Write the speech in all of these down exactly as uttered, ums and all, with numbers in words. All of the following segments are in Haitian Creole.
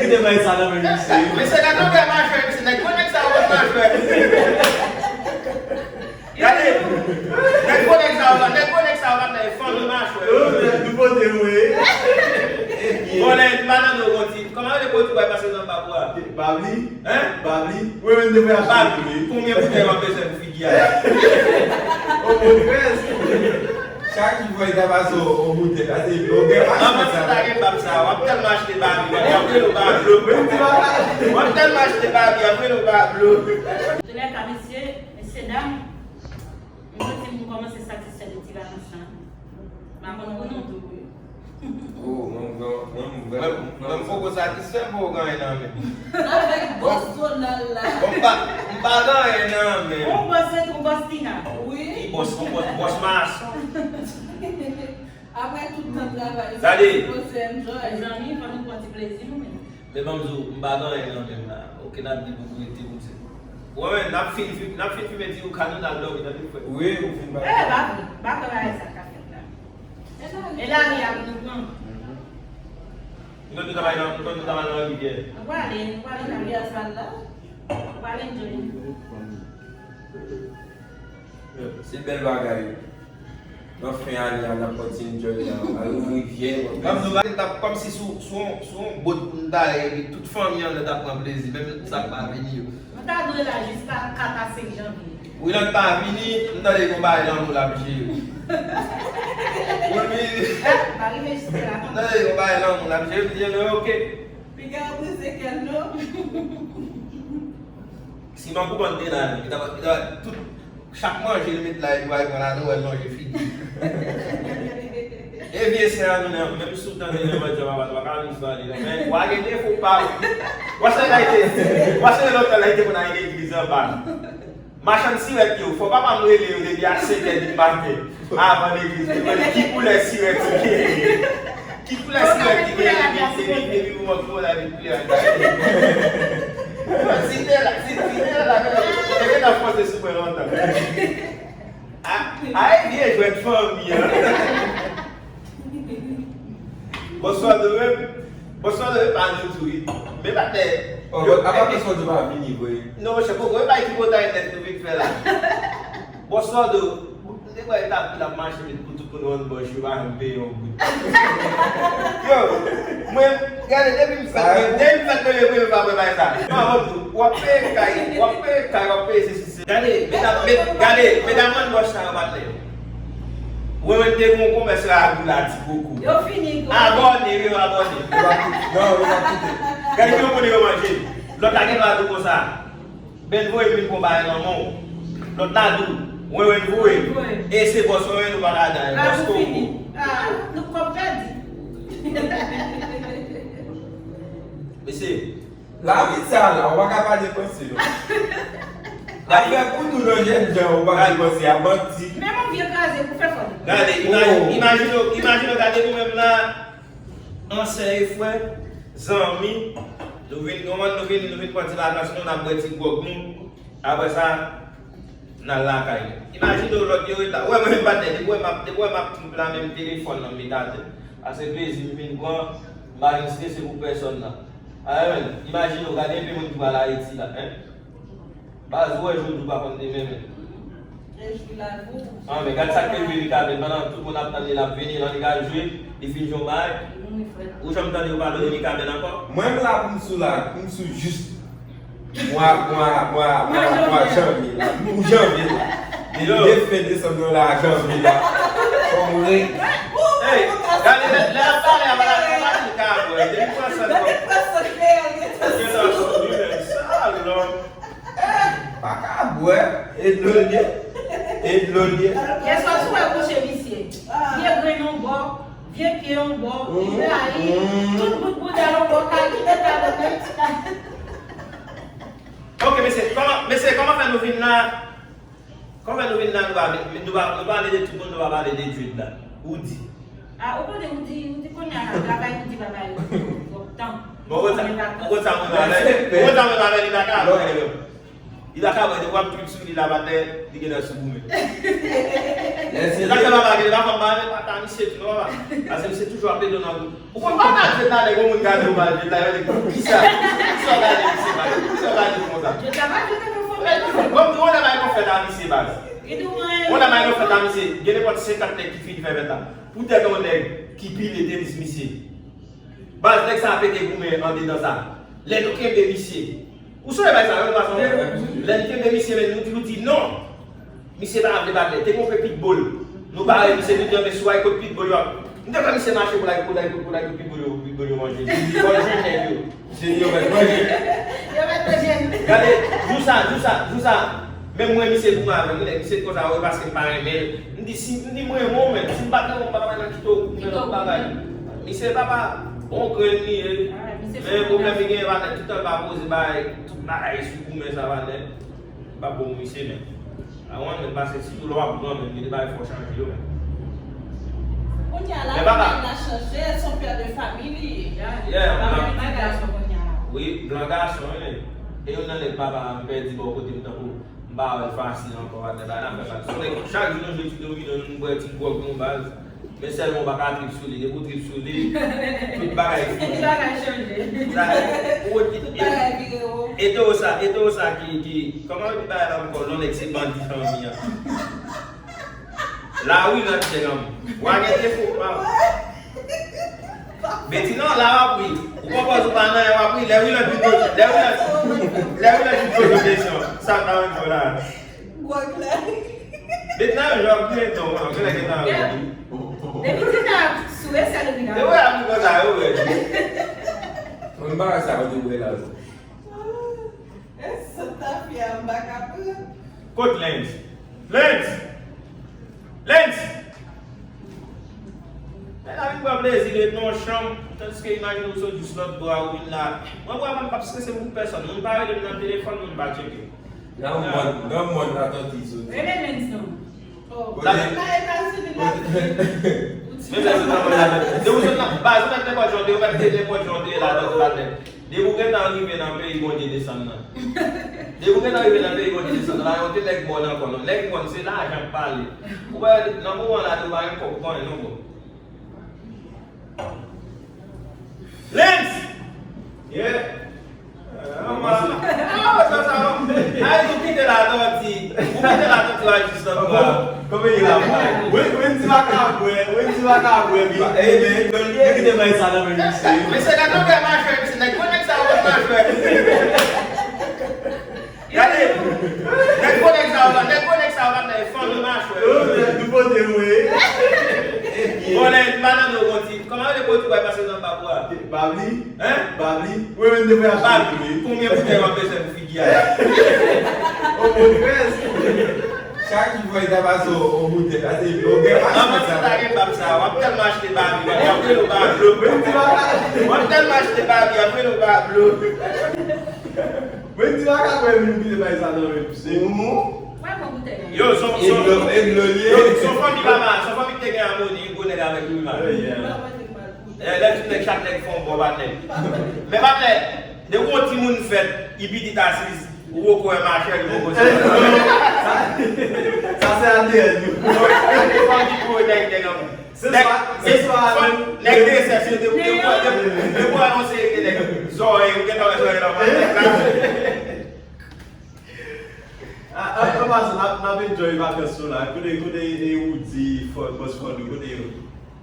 Te bay sa nan men misye. Mesye, gade yon bèl machwè, mesye. Nèg gwo nèg sa yo, gwo machwè. Gade. Nèg gwo nèg sa yo, nèg gwo nèg sa yo, pa t nan fanmi machwè. Oh, men, nou pote mwen. Bon, lè, m pa nan nou konti. Kòman yo te konti w pase nan bab ou a? Babli? Hein? Babli? Mwen menm te fè achte. Babli, konbyen boutèy w ap bezwen pou figi a? O mwen trèz. Chak jou fò li ta pase yon boutèy, pase blogè pa chè sa. An pa ta gen bab sa, w ap tèlman achte babi, w ap rele w bablo. W ap tèlman achte babi, w ap rele w bablo. Antouka, mesye, mesye dam, m santi m kòmanse satisfè de ti vakans lan. M a konn pou nou tou, wi. Oh, mwen, mwen, mwen, mwen, mwen, mwen poko satisfè, m poko gen anyen nan men. Avèk bòs zonal la. Bon, m pa, m pa gen anyen nan men. Yon bòs se yon bòs Tina. Wi. Li bòs, yon bòs, bòs mason. Apre tout tan travay, gade. Sipoze enjoy. Mezanmi, fò nou pran ti plezi nou menm. Men ban m di w, m pa gen anyen nan men m la. Ok, n ap di pou rete pou se. Wè, wè, n ap fin fi-, n ap fin fimen ti ou ka nou n al dòmi, tande frè. Wi, ou fin ba. Eh, pa vre. M pa kwè bagay sa ka fèt la. E lari a pou nou pran. Nou konn nou travay nan, nou konn nou travay nan rivyè. Nou prale, nou prale nan rivyè sal la. Nou prale enjoy. Se bèl bagay. Nan fen ane a, n ap pati enjoy la. Al nan rivyè, nan pati. Kòm si sou, sou, sou yon bòt pou n t ale, epi tout fanmi an t ap pran plezi, menm sa k pa vini yo. Nou ta dwe la jiska kat a senk janvye. Willand pa vini, m tande gon bagay lanmou l ap jere. Wi, wi. Pa rive jiska la, non. M tande gon bagay lanmou l ap jere, m di, "Anyway, ok." Piga w brize kè l, non. Si Mangouban te la, li ta, li ta, tout, chak manje li met la, li va pran ladan, wè l lonje figi. E vye sè a nou, menm si w tande nan manje papa, w pa ka vin pale, non. Men, w a gen defo pa w. W a se la ite, w a se lontan la ite pou n al legliz anba. Machann sirèt yo, fò papa m rele yo depi a senk è di maten, avan legliz, pou yo mande ki koulè sirèt ki genyen. Ki koulè sirèt ki genyen depi, depi, depi moman ki koulè, depi koulè a gade. Si te la, si, si te la, te gen nan fòse sou mwen lontan. A, a, e vye jwèt fanmi an. Bòs Waldo menm, Bòs Waldo menm pa nou tou wi. Men pa tè. Oh, apa Bòs Waldo pa vini vre? Non, monchè, poko, e bay ki pota entèt nou vin fè la. Bòs Waldo, m te kwè e ta pil ap mache vit pou tout moun rann bòch, yo pa janm peye yon goud. Yo, mwen, gade, depi m fèt, mwen, depi m fèt, mwen, mwen, mwen pa wè bagay sa. Mwen, w ap peye kay, w ap peye kay, w ap peye sesi. Gade, medam, med-, gade, medam rann bòch sa yo pa tè. Mwen menm te gen yon komès Ragou la, ti koko. Yo fini tou. Abòne, wi, yo abòne. Yo pa koute. Non, yo pa koute. Gade ki yo konnen yo manje. Lòt la gen dwa di w konsa. Ben voye m vin pran bagay nan men w. Lòt la di w, mwen, mwen voye m. Voye m. E se bòs mwen, mwen, nou pa ka dan, bòs Ragou koko. Fini. Ah, nou kòb pèdi. Mesye, Lavi sa la, ou pa ka pa depanse non. Afè pou nou nan jèn jan, ou pa ka depanse, a manti. Menm yon vye kraze pou fè fò. Gade, imajine, oh, imajine, imajine, gade nou menm la, ansyen e frè, zanmi, nou vin, nou vin, nou vin, nou vin pran ti vakans nou, n ap bwè ti gwòg nou. Apre sa, n al lakay nou. Imajine w lòt yo ret la. Ou wè mwen menm patnè, depi w wè m ap, depi w wè m ap trip la, menm telefòn nan m met atè. Paske plezi m vin pran, m pa vin strese pou pèsòn nan. Amen. Imajine w, gade enpe moun ki pral Ayiti la, hein? Baz, ou wè Jodou pa konn demen menm. An, men gad sa k te rive Mikaben, pandan tout moun ap tann li, l ap vini, l annik al jwe, li fin jwe yon bagay. Ou janm tande yo pale de Mikaben ankò? Mwen m la pou m sou la, pou m sou jis mwa, mwa, mwa, mwa, mwa janvye la. Pou janvye la. Depi de fen desanm nan la, janvye la. Fò m re- Hey, gade, lè, lè l ap pale a, pa la, pa la, li ka bwè. Depi pran san kòb. Ou gentan sou li menm. Sa lòd. Eh, pa ka bwè, e dlo l ye, e dlo l ye. Yèswa si w wè kouche visye, vye grenn yon bò, vye pye yon bò, li rayi, tout bout bouda l yon bò, kay li pete a nan tèt. Ok, mesye, kòman, mesye, kòman fè nou vin la? Kòman nou vin la, nou pa, nou pa, nou pale de tout moun, nou pa pale de Jude la. Ou di. Ah, ou konnen, ou di, ou di kounye a la, travay, ou di bagay, ou di twòp tan. Bon, ou konn sa, ou konn sa mwen avè, ou konn sa mwen avè li pa ka aprann yo. Li pa ka wè, depi w ap trip sou li la, patnè, li gentan sou goumen. Se sa k fè papa gen, papa m pa renmen pata misye tou non, papa. Paske misye toujou ap plede nan gou. Ou konn papa Djed la, nèg, yon moun gade w mal Djed la, yo di, kisa? Kisa w gade misye, baz? Kisa w gade konsa? Kòm yon lè bay konfèt a misye, baz. Yon lè bay konfèt a misye, gen nenpòt senkant nèg ki fin fè fèt la. Poutèt yon nèg ki pile tenis misye. Baz, nèg sa a pete goumen andedan sa. Lè nou kenbe misye. Ou sonje bagay sa yo, nou pa sonje? Lè n kenbe misye, men nou di, nou di non. Misye pa vle batay. Te gon pe pitbull. Nou bare misye, nou di, men si w al kot pitbull yo ap. Nou te fè misye mache pou l al, pou l al, pou l al kot pitbull yo, pitbull yo manje. Li vòl jwenn nèg yo. Misye di yo mèt manje. Yo mèt manje. Gade, jou sa, jou sa, jou sa. Menm mwen, misye goumen avè m, wi, nèg, misye di konsa, wi, paske m pa renmen l. M di, si, m di, m renmen w, men si m pa t renmen w, m pa t ap nan kite w goumen nan bagay. Misye papa, bon grenn li ye. Men pwoblèm li genyen, patnè, tout tan l pa poze bagay, tout bagay sou goumen sa, patnè. M pa bon pou misye, men. A wan, men, paske sitou lè w ap gran, men, gen de bagay fò chanje yo, men. Kounye a la, men papa, bagay la chanje, se yon pè de fanmi li ye. Yeah, blan gason kounye a la. Wi, blan gason, wi, men. E youn nan nèg papa a m pèdi bò kote m tankou. M pa wè l fasil ankò, patnè, bagay la fè mal. Se yon nèg, chak jou nou jwe ti domino, nou bwè ti gwòg nou, baz. Men sèlman w pa ka trip sou li. Depi w trip sou li, tout bagay fini. Tout bagay chanje. Sa, ou, tout bagay vire wo. E te w sa, e te w sa ki, ki, kòman yo di bagay la ankò, lè yon nèg se bandi fanmi an. Lari lan ti nèg an. W a gen defo, pa. Beti non, la w ap ri. Ou pran pòz ou pa nan, w ap ri. Lè Wilande vin poze, lè Wilande, lè Wilande vin poze kesyon, sa w ta renmen fè la? Gwòg la. Beti nan yon jan ap goumen non, an, genlè gen nan yon. Depi ti ta sou esèl ri la. Depi w ap ri konsa, yo wè. Mwen pa wè sa, yo di wè la. E santa fia m pa ka pran. Kot Lens? Lens! Lens! Nèg la vin pran plezi li ret nan yon chanm, tandiske imajine w sot jis lòt bò a, ou vin la. Mwen vrèman m p ap strese m pou pèsonn. Moun pa rele m nan telefòn, moun pa tcheke. Nan mòn, nan mòn la tanti soti. Rele Lens non. Oh, kote, la Etazini, la. Men fè se nan mòn la. Depi w sot nan, baz ou mèt nenpòt jan w te ye, ou mèt te nenpòt jan w te ye la, tanti patnè. Depi w gentan rive nan peyi Bondye desann nan. Depi w gentan rive nan peyi Bondye desann nan, la yon te nèg mòn ankò non. Nèg mòn se lajan k pale. Ou wè nan moman la tou pa gen kòb pou anyen non bro. Lens! Yeah. Ah, sa, sa, non. Ay, ou kite la, tanti. Ou kite la, tanti, la, jis nan. Kòman, kòman ye la? Wi, wi, ti makabwè, wi, ti makabwè, wi. Eh ben, yo kite bay sa nan men misye. Mesye, gade yon bèl machwè, mesye. Nèg, gwo nèg sa, yon machwè. Gade. Nèg, gwo nèg sa, nèg, gwo nèg sa, nèg, fanmi machwè. Yo, nou pote, wi. Bon, nèg, pa nan nou, bon, ti. Kòman yo te pote, bay pase nan bab ou a? Babli? Hein? Babli? Wi, wi, m te voye achte. Babli, konbyen boutèy w ap bezwen pou figi a? O, bon, trèz. Chak jou fò li ta pase yon boutèy, pase yon gè machin sa. Anvan si ta gen bab sa, w ap tèlman achte babi, w ap rele w bablo. Mwen di baba. W ap tèlman achte babi, w ap rele w bablo. Mwen di baba, mwen menm ki te bay sa nan men misye. Yo, son, son, yo, son fanmi papa, son fanmi ki te gen amoni, gwo nèg avèk li mal. Eh, lè tout nèg, chak nèg fè yon bò patnè. Men patnè, depi yon timoun fèt, li pitit asiz, ou poko wè machwè, li poko sèl. Sa, sa se A D N nou. Fò ki pou nèg, nèg an. Se nèg, swa, se swa fò, menm nèg de sèch yo, de, de, de, de, de, yon seri de nèg. Zòrèy, ou gentan wè zòrèy la, patnè. A, a, an pasan, n ap, n ap enjoy vakans nou la. Kote, kote, e, Woody, Fò-, Bòs Fòdou, kote yo?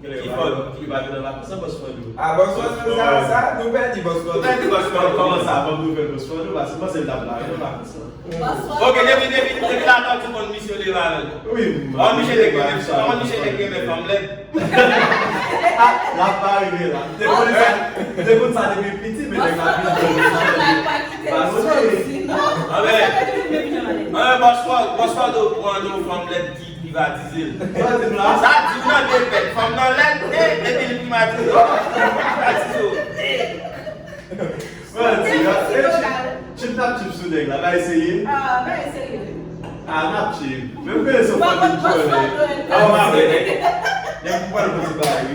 Ki Fòdou? Ki pa vin nan vakans, an Bòs Fòdou. A, Bòs Fòdou, sa, sa, nou pèdi Bòs Fòdou. Nou pèdi Bòs Fòdou. Kòman sa, ban m nouvèl Bòs Fòdou, paske m panse l t ap la, nan vakans lan. Ok, depi, depi, depi la, tout moun misye leve avè l. Wi, m, an misye te gen, an misye te gen fanm lèd. Ah, l ap pa rive la. M te konn sa, m te konn sa depi piti, men nèg la vin jwenn sa. Anben, anben, Bòs Fò-, Bòs Fòdou pran yon fanm lèd ki privatize l. Sa di w nan de pèt, fanm nan lèd, e, epi li privatize w. Privatize w. Mwen di, chip n ap chip sou nèg la, bay serye. Ah, bay serye. Ah, n ap chip. Menm ke se fanmi jòlè. Ah, w ap nèg. Nèg pou pral bon ti bagay, wi.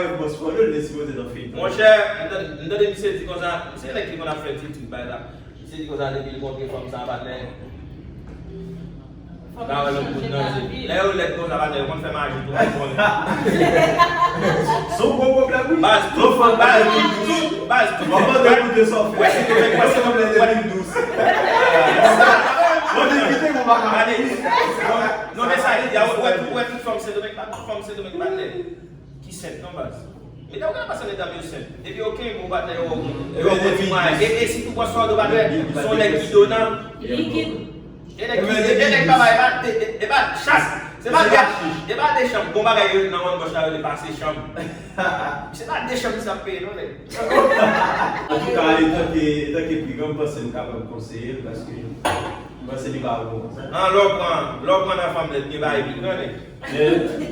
revòs fò yo, li te sipoze nan feyton. Monchè, m tande, m tande misye di konsa, misye nèg ki konn ap fè ti trik bay la. Misye di konsa depi l kontre fanm sa patnè. Ba wè lòt moun nan zye. Lè yo lèd konsa patnè, yo konn fè maji tou, ou konnen. Se yon gwo pwoblèm, wi. Baz, tout fanm, baz, tout, baz, tout. Mwen mande pou de sa w fè. Wè, se te, wè, se te, wè, de mil douz. Mwen te kite pou pa ka. Gade. Non, men sa, li di, a, wè, wè, tout fanm Sendomeng, pa tout fanm Sendomeng, patnè. Ki senp non baz. Medam, ou ka panse medam yo senp. Depi yo kenbe w patnè, yo wè w gen yon bon ti mwayen. E, e sitou bòs fò do patnè, se yon nèg ki donan. Likid. E nèg ki, e nèg pa bay, e pa, e, e, e pa chas. Se pa de, e pa de chanm. Bon bagay yo nan wan bòs la, yo te pase chanm. Se pa de chanm sa ap peye non nèg. Antouka, etanke, etanke pigan, m panse m kapab konseye l paske m panse li pa bon konsa. An, lè w pran, lè w pran nan fanm lèd, gen bagay pigan nèg.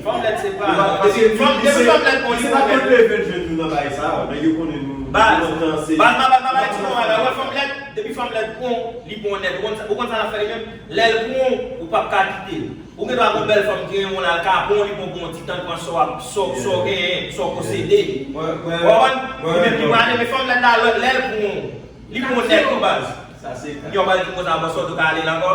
Fanm lèd se pa. Depi fanm, depi fanm lèd pran li pran nèt. Se pa tout leve l jwenn nou nan bagay sa, men yo konnen nou lontan se. Baz, baz, baz, baz, ti mwen la, wè fanm lèd, depi fanm lèd pran li pran nèt. Ou konn sa, ou konn sa l ap fè li menm? Lè l pran ou, ou p ap ka kite l. Ou gen dwa gon bèl fanm ki renmen w la, l ka pran li pran pou yon ti tan, pran sa w ap, sa w, sa w genyen, sa w posede. Ou konprann? Li menm li prale, men fanm lèd la, lè, lè l pran li pran nèt tou baz. Sa se ka. Yo pral di konsa bòs ou ka ale la ankò.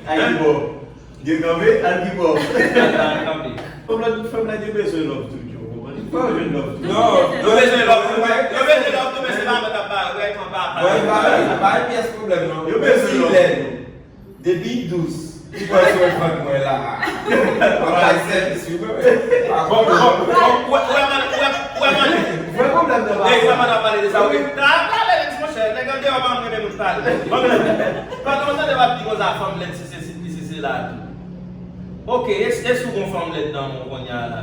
Ay, bon. Gen kanpe, al ki bò. Al kanpe. Fanm la, fanm la gen bezwen love tou, Djo, ou konprann? Fò yo jwenn love tou. Non, yo bezwen love tou, men, yo bezwen love tou, men se pa mwen k ap ba, wè, mwen pa. Wè, pa, pa, pa pyès pwoblèm, non. Yo bezwen love tou. Depi dous, li pral sou vant mwen la. Mwen bay sèvis, wi, mwen. Bon, bon, bon, wè, wè, man, wè, wè, man. Vre pwoblèm nan pa sa. Wè, man, ap pale de sa, wi. Ta pale de ti monchè, nèg andeyò pa renmen moun pale. Bon, pandan w tande w ap di konsa, fanm lèd, si se si, si se la tou. Ok, e, e si w gon fanm lèd nan men w kounye a la?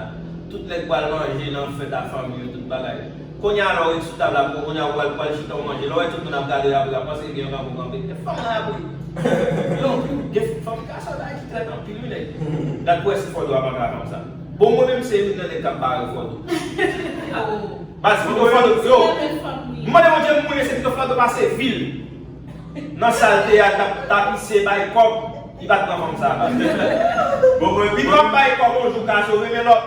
Tout nèg pral manje nan fèt a fanmi yo, tout bagay. Kounye a la, w ret sou tab la, kounye a, w pral, pral chita, w manje. Lè w wè tout moun ap gade w, apre, w ap panse gen yon kanpe w kanpe. E fanm nan apre. Yo, gen fanm gason la ki trèt anpil, wi, nèg. Gad pou wè si Fòdo ap antre ak fanm sa. Bon, mwen menm, se youn nan nèg k ap bare Fòdo. Baz, pito Fòdo, yo. M mande Bondye, m mouri, se pito Fòdo pase vil. Nan sal teyat, t ap tapise, bay kòb, li pa t pran fanm sa a. Bon, mwen, li pran bay kòb yon jou, ka sove, men lòt.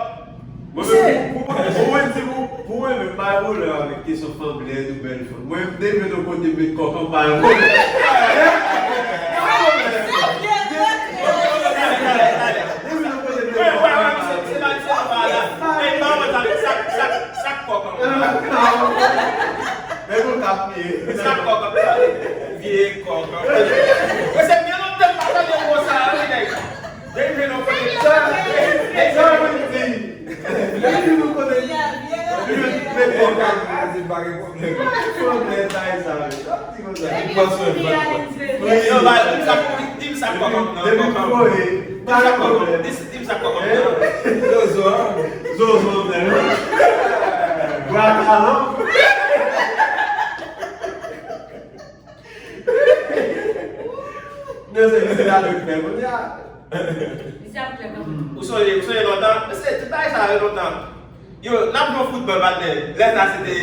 Mwen menm, pou mwen, pou mwen, di pou, pou mwen menm, pa gen pwoblèm avèk kesyon fanm lèd ou bèl fanm. Mwen menm, depi yon kote m met kòk an, pa gen pwoblèm. Depi yon kote m met kòk an, pa gen pwoblèm. Men nou tap ye. Sa kòk ap pale. Vye kòk ap pale. Mwen se byen lontan m pa tande mo sa a, wi, nèg. Depi nou kote sa, sa mwen di. Depi nou kote, depi nou kote kòk ap kraze, pa gen pwoblèm. Pwoblèm sa, sa, wi. Sa ti konsa. Li pran swen, li pran swen. Yo, ba, di m sa, di m sa kòk ap nan, kòk ap. Depi nou kote, pa gen pwoblèm. Di m sa kòk ap nan. Zozo, a? Zozo, nèg. Bwa kalan. Mesye, misye la dwe fè kounye a. Misye ap klè kanmenm. Ou sonje, ou sonje lontan? Mesye, tout bagay sa yo lontan. Yo, n ap jwe foutbòl, patnè. Lè sa, se te,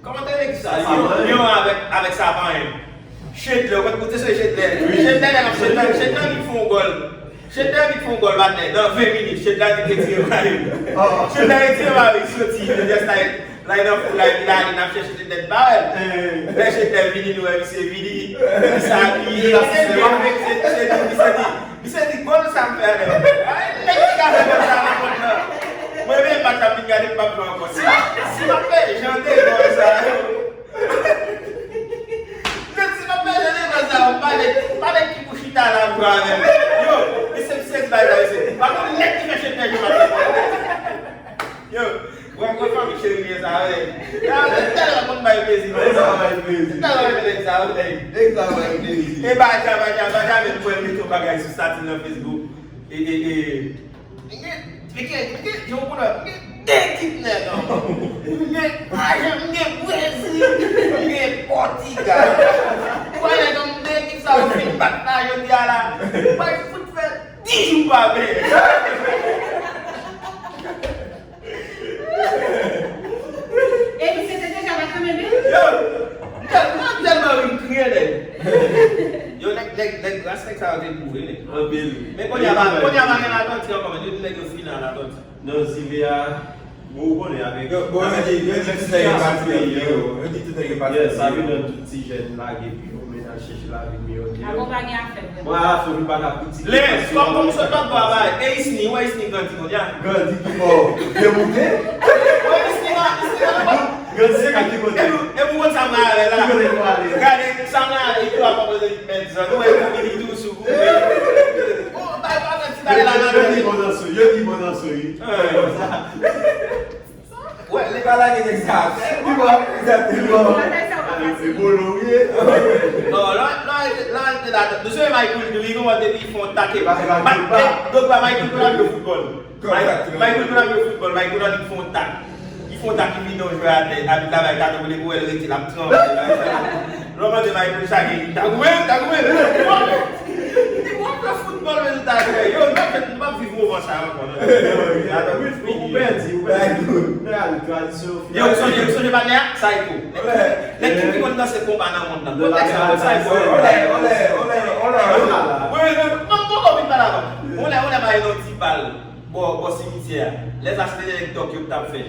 kòman te rele sa? Lyon, Lyon avèk, avèk Sapanyen. Chetler, ou konn, ou te sonje Chetler? Wi. Chetler, nèg ap Chetler, Chetler vin fè yon gòl. Chetler vin fè yon gòl, patnè, nan ven minit, Chetler vin retire mayo. Chetler retire mayo, li soti, li dèsyè la, la, nan foul la, epi la, li n ap chèche Chetler, n pa wè l. Lè Chetler vini, nou wè misye vini, misye abiye, misye di, misye di, misye di, gòl sa m fè a, nèg. Ay, nèg ki ka fè gòl sa nan mond nan. Mwen menm, match la, m vin gade, m p ap jwe ankò. Si, si m ap fè jan de gòl sa yo. Mèt, si m ap manje levan sa, m pale, pale ki pou chita la pou avè m. Yo, misye, misye, bay la, misye. Pa konn nèg ki fè chita yo maten. Yo, wè, mwen fanmi cheri sa, wè. Yo, yo tèlman konn bay plezi, non? Nèg sa bay plezi. Yo tèlman renmen nèg sa, wè. Nèg sa bay plezi. E Baja, Baja, Baja, menm mwen mete yon bagay sou statut nan Facebook. E, e, e, M gen, m gen, m gen, yo konnen, m gen de ekip nèg an. M gen Ajan, m gen Brezil, m gen Pòtigal. Ou wè nèg an, m de ekip sa yo fin bat la jodi a la. Bay fout fè dis jou pa benyen. E misye te deja bat kanmenm, wi. Yo, m tèlman, m tèlman ri, m kriye, nèg. Yo, nèg, nèg, nèg, ras nèg sa yo te gou, wi, nèg. Anpil. Men kounye a pa, kounye a pa gen Latortue ankò, men yo di nèg yo fini a Latortue. Non, Zive a, bon, ou konnen avèk, bon, yo di, yo di tout nèg yo pati nan peyi yo, yo di tout nèg yo pati nan peyi yo. Yes, sa vin nan tout ti jèn lage peyi yo, men al chèche lavi miyò deyò. Avan pa gen afè vrèman. Bon, afè nou pa ka kritike. Lè, kòm, kòm sot lòt bò a, e Isni, wè Isni grandi kounye a. Grandi ki bò? Demoute? Wè Isni la, Isni la. Grandi se ki kote? E pou, e pou konn sa m ale la. Ki kote pou ale? Gade, sa m ale, li tou ap pran prezan. Mèt zòn, ou wè, pou vini tou sou koupe. Bon, bay pa mèt ti bagay la nan yo di bon nan soy, yo di bon nan soy. Wè, li pa lage nèg sa. Li bon, li bon. Se bolo, wi. Non, la, la, la, la, nou se Michael tou, li kòmanse depi fon take. Ba, ba, ba. Donk, ba Michael tou la jwe foutbòl. Michael tou la jwe foutbòl, Michael tou la li fon tak. Li fè yon tak, li vide yon jwè atè, abit la bay katon pou li, pou wè l rete, l ap tranble. Lè w mande Michael Chagrin, li ta goumen, ta goumen. Li w ap jwe foutbòl, men li ta goumen. Yo, nou p ap fè, nou p ap viv moman sa a ankò, non. Ou pèdi, ou pèdi. Tradisyon. Yo, ou sonje, ou sonje patnè a? Psycho. Nèg ki pi konn danse konpa nan mond nan. Kontèks la, Psycho. Olè, olè, olè, olè. Wi, wi, wi, non, non, non, vin pale avè m. Olè, olè, ba yo ti bal. Bò, bò simityè a. Lè sa se te nèg tòkyok t ap fè.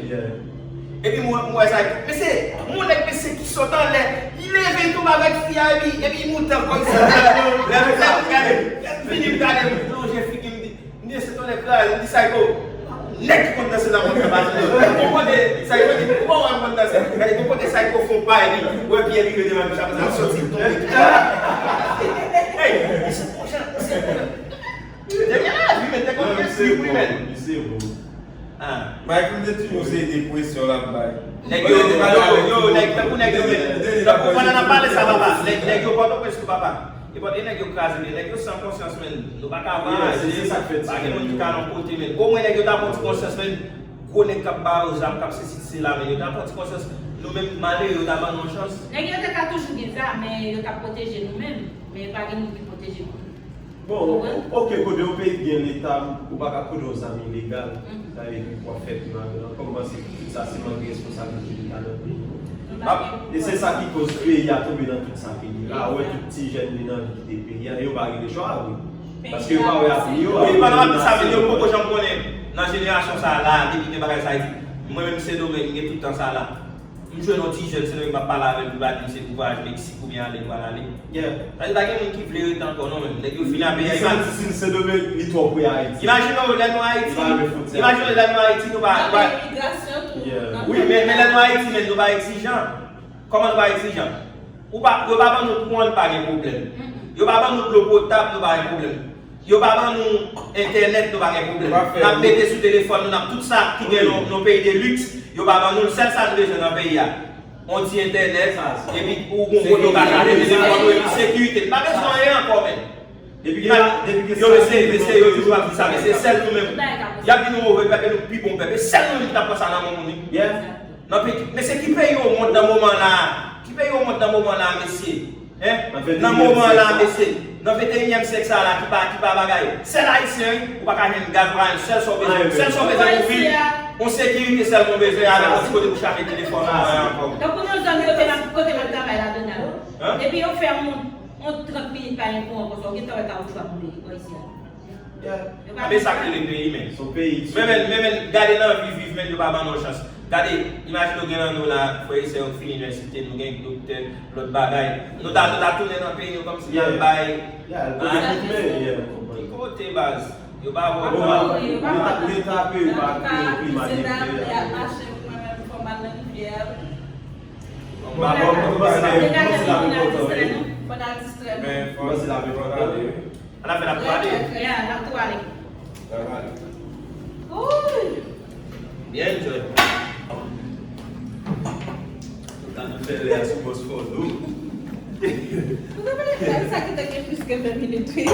Epi mwen, mwen wè sa, mesye, yon nèg, mesye, ki sot anlè, li leve, li tonbe avèk fi a, epi, epi li moute ankò, li sot anlè. Lè m gade, lè m fini, m gade, m lonje figi m, m di, mesye, tonnè kraze, m di, Psycho, nèg ki konn danse nan mond nan, pa ti. Gon kote, Psycho di, ou pa wè m konn danse. Gade, gon kote Psycho fè yon pa, epi, wè pye li rete nan bouch, apre sa, l soti, l tonbe. Hey, mesye, bon jan, mesye, bon jan. Depi lavi, men, te konn gen trip, wi, men. Misye bon. Ah. Michael te toujou se depresyon l ap bay. Nèg yo, yo, yo, nèg, tankou nèg yo, tankou pandan n ap pale sa, papa, nèg, nèg yo Pòtoprens tou, papa. E pa, e nèg yo kraze, men nèg yo san konsyans, men. Nou pa ka vwayaje, pa gen moun ki ka nan kote, men. Omwen nèg yo ta pran ti konsyans, men. Gwo nèg k ap ba yo zam, k ap sesi, sela, men yo ta pran ti konsyans. Nou menm, malere, yo ta ban nou yon chans. Nèg yo te ka toujou gen zam, men yo t ap pwoteje nou menm, men pa gen moun ki pwoteje nou. Bon, ok, kote yon peyi gen leta, ou pa ka kote yon zam ilegal, sa vle di w ap fè krim avè l ankò, m panse tout sa se manke responsablite leta nan peyi. E se sa ki koz peyi a tonbe nan tout sa ke li ye la, ou wè tout ti jèn vin anvi kite peyi a, e yo pa gen lechwa vre. Paske yo pa wè avni yo. Wi, pandan w ap di sa, men yo poko janm konnen. Nan jenerasyon sa a la, depi gen bagay sa a, mwen menm Sendomeng, m gen tout tan sa a la. M jwenn yon ti jèn Sendomeng, m ap pale avè l, pou l pa di m se pou vwayaj Meksik oubyen ale l pral ale. Sa vle di, pa gen moun ki vle rete ankò non, menm. Nèg yo fin ap peye. Li santi si l Sendomeng, li twò pre Ayiti. Imajine w, lè nou Ayiti, imajine w, lè nou Ayiti, nou pa, nou pa. Wi, men, men lè nou Ayiti, men nou pa egzijan. Kòman nou pa egzijan? Ou pa, yo pa ban nou kouran, nou pa gen pwoblèm. Yo pa ban nou dlo potab, nou pa gen pwoblèm. Yo pa ban nou entènèt, nou pa gen pwoblèm. N ap mete sou telefòn nou, n ap tout sa ki gen nan, nan peyi de liks, yo pa ban nou l. Sèl sa nou bezwen nan peyi a, yon ti entènèt, epi ou gon kote ou ka chaje telefòn ou, epi sekirite. Nou pa bezwen anyen ankò, men. Depi gen, depi gen yo mesye, mesye, yo toujou ap di sa, men se sèl nou menm. Y ap di nou move pèp, e nou pi bon pèp. E sèl nou menm ki t ap pran sa nan men moun, wi. Nan peyi, mesye, ki peyi o mond nan moman la? Ki peyi o mond nan moman la, mesye? Hein? Nan moman la, mesye, nan venteyinyèm syèk sa la, ki pa, ki pa bagay. Sèl Ayisyen, wi, ou pa ka jwenn gaz, ou pa jwenn sèl sa w bezwen. Sèl sa w bezwen pou viv, yon sekirite sèl ou bezwen, avèk yon ti kote pou chaje telefòn ou, anyen ankò. Donk, pou nou zòn kote m ap, kote m ap travay la, Donald. Depi yo fè yon, yon trant minit pa gen kouran konsa, ou gentan wè kawoutchou ap boule bò isi a. Yo pa... Men sa k rele peyi, men. Se yon peyi ki... Men, men, men, men, gade nan vi, viv, men yo pa ban nou chans. Gade, imajine w gen nan nou la, frè e sè yo k fin inivèsite, nou gen doktè, lòt bagay. Nou ta, nou ta tounen nan peyi nou kòmsi n al bay. Ki kote, baz? Yo pa ba w tan. Leta, leta peyi pa kreye klima de frè. M pa konn, m panse la pi enpòtan, wi. M panse la pi enpòtan, wi. An afè n ap tou ale. Yeah, n ap tou ale. N ap ale. Ooh. Byen enjoy. Ou ta nou fè lè a sou Bòsfò dou. Ou te pale sa ki te gen plis ke ven minit, wi.